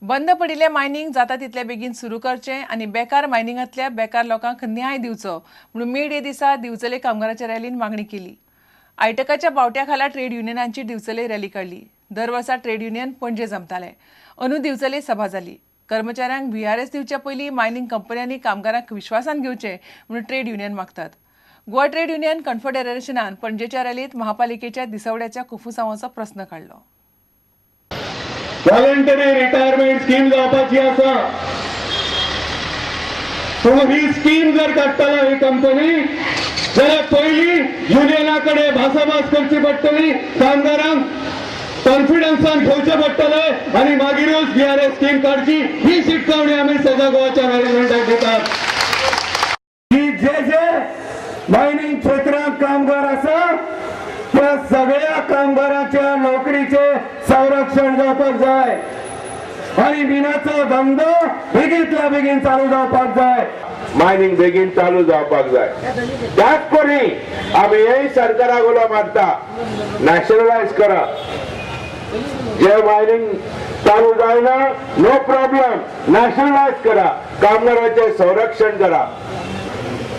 बंद पडिल्लें मायनींग जाता तितले बेगीन सुरू करचें आनी बेकार मायनिंगांतल्या बेकार लोकांक न्याय दिवचो म्हणून मे डे दिसा दिवचले कामगाराच्या रॅलीन मागणी केली. आयटकाच्या बावट्या खाला ट्रेड युनियनांची दिवचले रॅली काडली. दर वर्सा ट्रेड युनियन पणजे जमताले. अंदू दिवचले सभा जाली. कर्मचाऱ्यांक व्हीआरएस दिवच्या पयलीं मायनिंग कंपन्यांनी कामगारांक विश्वासान घेवचें म्हणून ट्रेड युनियन मागतात. गोवा ट्रेड युनियन कन्फेडरेशनान पणजेच्या रॅलींत महापालिकेच्या दिसवड्याच्या कुफुसांवाचो प्रस्न काडलो. व्हॉलंटरी रिटायरमेंट स्कीम जावपाची आसा. पूण ही स्कीम जर काडटलो ही कंपनी जाल्यार पयलीं युनियना कडेन भासाभास करची पडटली, कामगारांक कॉन्फिडन्सान घेवचें पडटलें आनी मागीरूच व्हीआरएस स्कीम काडची. ही शिटकावणी आमी सगळ्या गोवाच्या मॅनेजमेंटाक दितात की जे जे मायनिंग क्षेत्रांत कामगार आसा त्या सगळ्या कामगारांच्या नोकरीचे संरक्षण जावपाक जाय आणि मिनाचो धंदो बेगीतल्या बेगीन चालू जावपाक जाय. मायनिंग बेगीन चालू जावपाक जाय. त्याच परी आमी हेय सरकाराक उलो मारता, नॅशनलायज करा. जे मायनिंग चालू जायना नो प्रॉब्लम, नॅशनलायज करा, कामगारांचे संरक्षण करा.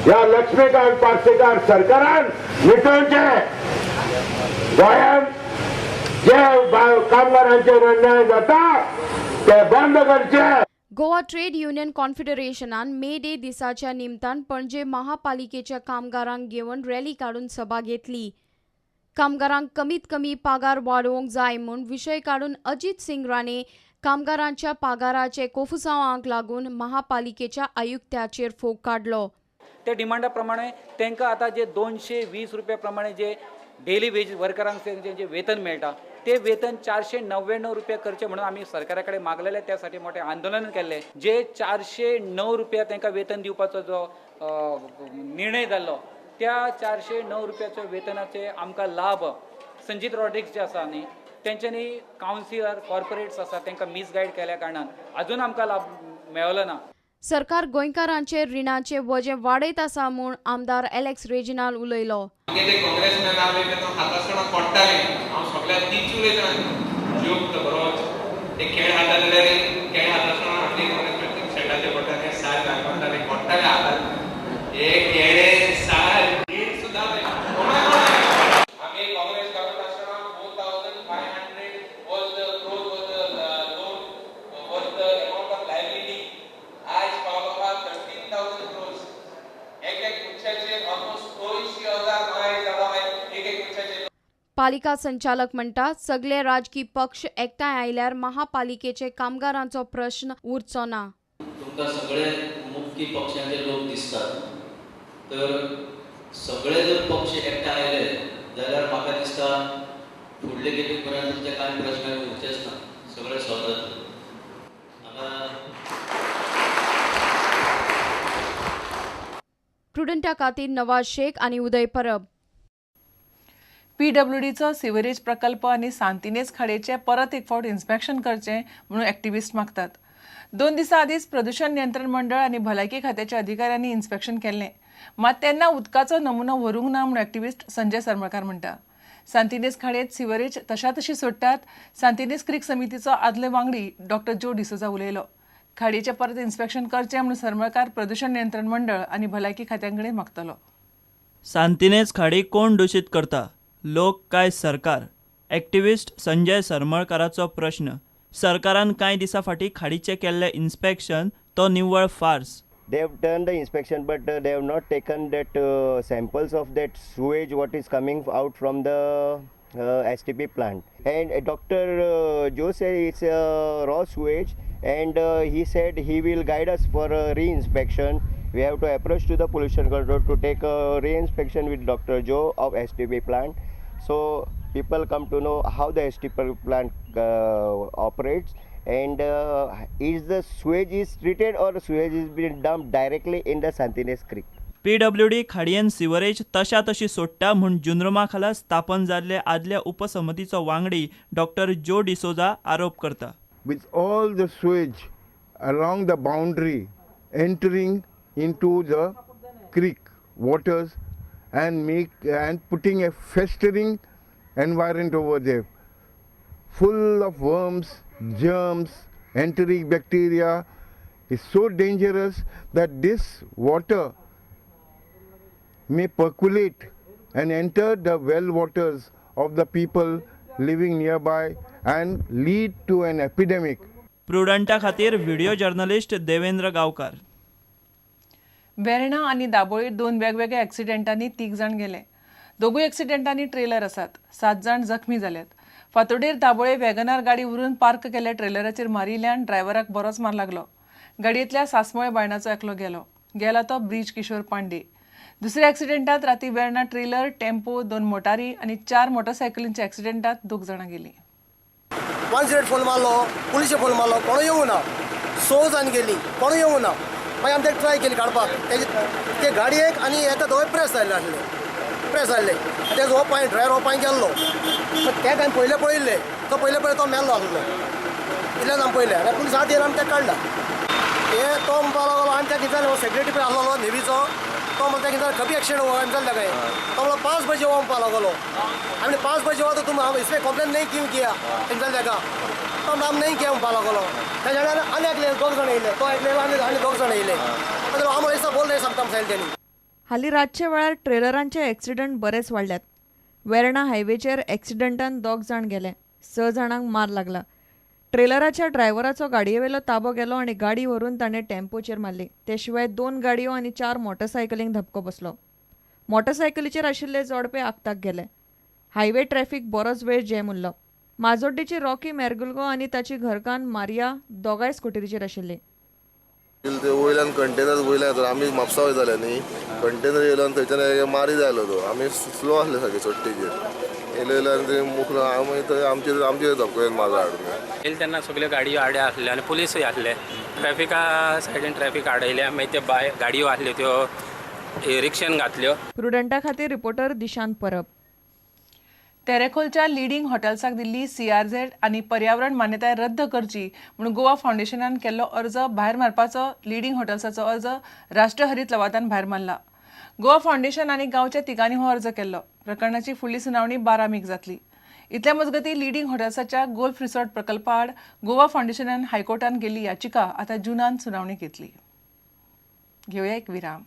ह्या लक्ष्मीकांत पार्सेकार सरकारान मिटोवचें. गोंयांत जे कामगारांचेर अन्याय जाता ते बंद करचे. गोवा ट्रेड युनियन कॉन्फेडरेशनान मे डे दिसाच्या निमतान पणजे महापालिकेच्या कामगारांक घेवन रॅली काडून सभा घेतली. कामगारांक कमीत कमी पागार वाडोवंक जाय म्हूण विशय काडून अजित सिंग राणे कामगारांच्या पागाराचे कोफुसांवांक लागून महापालिकेच्या आयुक्त्याचेर फोग काडलो. त्या डिमांडा प्रमाणे तांकां आतां जे 220 रुपया प्रमाणे जे डेली वेज वर्करांक जे वेतन मेळटा ते वेतन 499 रुपया करचे म्हणून आमी सरकारा कडेन मागलेले. त्यासाठी मोठें आंदोलन केल्लें. जे 409 रुपया तांकां वेतन दिवपाचो जो निर्णय जाल्लो त्या 409 रुपयाचो वेतनाचे आमकां लाभ संजीत रॉड्रिक्स जे आसा न्ही तेंच्यांनी कावन्सिलर कॉर्पोरेट्स आसा तांकां मिसगायड केल्या कारणान अजून आमकां लाभ मेळलो ना. सरकार गोंयकारांचेर रिणाचे वजें वाडयत आसा म्हूण आमदार एलेक्स रेजिनाल उलयलो. पालिका संचालक म्हणटा सगळे राजकीय पक्ष एकठांय आयल्यार महापालिकेचे कामगारांचो प्रश्न उरचो ना. तुमकां सगळे मुख्य पक्षांचे लोक दिसतात, तर सगळे जर पक्ष एकठांय आयले जाल्यार म्हाका दिसता फुडले खेपे पर्यंत तुमचे कांय प्रश्न उरचेच ना, सगळे सॉल्व जातले. प्रुडंटा खातीर नवाज शेख आनी उदय परब. पीडब्ल्यूडीचो सिवरेज प्रकल्प आनी सांतिनेज खाडयेचें परत एक फावट इन्स्पेक्शन करचें म्हणून एक्टिविस्ट मागतात. 2 दिसां आदींच प्रदूशण नियंत्रण मंडळ आनी भलायकी खात्याच्या अधिकाऱ्यांनी इन्स्पेक्शन केल्लें, मात तेन्ना उदकाचो नमुनो व्हरूंक ना म्हणून एक्टिविस्ट संजय सरमळकार म्हणटा. सांतिनेज खाडयेंत सिवरेज तशातशी सोडटात. सांतिनेज क्रीक समितीचो आदले वांगडी डॉक्टर जो डिसोजा उलयलो. खाडयेचें परत इन्स्पेक्शन करचें म्हणून सरमळकार प्रदूशण नियंत्रण मंडळ आनी भलायकी खात्यां कडेन मागतलो. सांतिनेज खाडी कोण दूषित करता, लोक काय सरकार? एक्टिविस्ट संजय सरमळकाराचो प्रश्न. सरकारान कांय दिसां फाटीं खाडीचें केल्लें इन्स्पेक्शन तो निव्वळ farce. They have done the inspection but they have not taken that samples of that sewage what is coming out from the STP plant. And Dr. Joe said it's raw sewage and he said he will guide us for a re-inspection. We have to approach to the pollution control to take a re-inspection with Dr. Joe of STP plant. So people come to know how the STP plant operates and is the sewage is treated or sewage is being dumped directly in the Santinez Creek. PWD खाडयेन sewerage तशा तशी सोडटा म्हूण जुंद्रमा खाला स्थापन जाल्ले आदल्या उपसमितीचो वांगडी doctor जो डिसोजा आरोप करता. With all the sewage along the boundary entering into the creek waters and putting a festering environment over there, full of worms, germs, enteric bacteria is so dangerous that this water may percolate and enter the well waters of the people living nearby and lead to an epidemic. प्रुडंटा खातीर video journalist Devendra गांवकार. वेर्णा आनी दाबोळी 2 वेगवेगळ्या एक्सिडेंटांनी 3 जाण गेले. दोगूय एक्सिडेंटांनी trailer आसात. 7 जाण जखमी जाल्यात. फातोडेर दाबोळे वॅगनार गाडी व्हरून पार्क केल्ल्या ट्रेलराचेर मारिल्ल्यान ड्रायव्हराक बरोच मार लागलो. गाडयेंतल्या सासमोळे बायणाचो एकलो गेलो. गेला तो ब्रिज किशोर पांडे. दुसऱ्या एक्सिडेंटात राती वेर्णा ट्रेलर, टेम्पो, 2 मोटारी आनी 4 मोटरसायकलींच्या एक्सिडेंटात 2 जाणां गेलीं. 108 फोन मारलो, पुलिशे फोन मारलो, कोण येवंक ना. 6 जाण गेली, कोण येवंक ना. मागीर आमी तेका ट्राय केली काडपाक. ते गाडयेक आनी येता दोगांय प्रेस जाल्ले आसले, प्रेस जाल्ले. तेजो हो पांय, ड्रायव्हर हो पांय गेल्लो. तेका आमी पयले पळयल्ले, तो पयले पळय तो मेल्लो आसलो. इतल्यान आमी पळयले आनी पुलीस आत येयले आमी तेका काडला. हे तो म्हणपाक लागलो आनी त्या कितें जालें, सेक्रेटरी पळय आसलो नेवीचो, तो म्हणटा कितें जालें, कभी एक्सिडेंट हुआ जालें ताका. तो म्हणलो 5 बजे हुआ म्हणपाक लागलो. आमी 5 बजे हुआ तो तुम इसमें कंप्लेन नहीं क्यों किया जालें ताका. तो हम नहीं किया म्हणपाक लागलो. तेज्या आनी एकले 2 जाण येयले, तो एकले आनी आनी 2 जाण येयले. आम ऐसा बोल नाही सांगता सांगलें तेणी. हालीं रातच्या वेळार ट्रेलरांचे एक्सिडंट बरेच वाडल्यात. वेर्णा हायवेचेर एक्सिडंटान 2 जाण गेले, 6 जाणांक मार लागला. ट्रेलराच्या ड्रायव्हराचो गाडयेवेलो ताबो गेलो आनी गाडी व्हरून ताणें टेम्पोचेर मारली. ते शिवाय 2 गाडयो आनी 4 मोटरसायकलींक धपको बसलो. मोटरसायकलीचेर आशिल्ले जोडपे आगताक गेले. हायवे ट्रॅफिक बरोच वेळ जॅम उरलो. माजोड्डेची रॉकी मेरगुलगो आनी ताची घरकान्न मारिया दोगांय स्कुटरीचेर आशिल्ली. ते वयल्यान कंटेनर वयल्यान आमी म्हापसा वयताले न्ही, कंटेनर येयलो आनी थंयच्यान मारी जायलो तो. आमी स्लो आसले सारके चडटेचेर येयले येयले आनी ते मुखलो मागीर थंय आमचेर आमचेर धपको येवन मारलो हाडून. येयले तेन्ना सगल्यो गाडयो आड्या आसल्यो आनी पुलिसूय आसले. ट्रॅफिका सायडीन ट्रॅफीक आडयल्या, मागीर त्यो बाय गाडयो आसल्यो त्यो रिक्षेन घातल्यो. प्रुडंटा खातीर रिपोर्टर दिशांत परब. तेरेखोलच्या लिडींग हॉटेल्साक दिल्ली सीआरझेड आनी पर्यावरण मान्यताय रद्द करची म्हणून गोवा फावंडेशनान केल्लो अर्ज भायर मारपाचो लिडींग हॉटेल्साचो अर्ज राष्ट्रीय हरीत लवादान भायर मारला. गोवा फावंडेशन आनी गांवच्या तिगांनी हो अर्ज केल्लो. प्रकरणाची फुडली सुनावणी 12 मेक जातली. इतल्या मजगतीं लिडींग हॉटेल्साच्या गोल्फ रिसॉर्ट प्रकल्पा आड गोवा फावंडेशनान हायकोर्टान केल्ली याचिका आतां जूनान सुनावणी घेतली. घेवया एक विराम.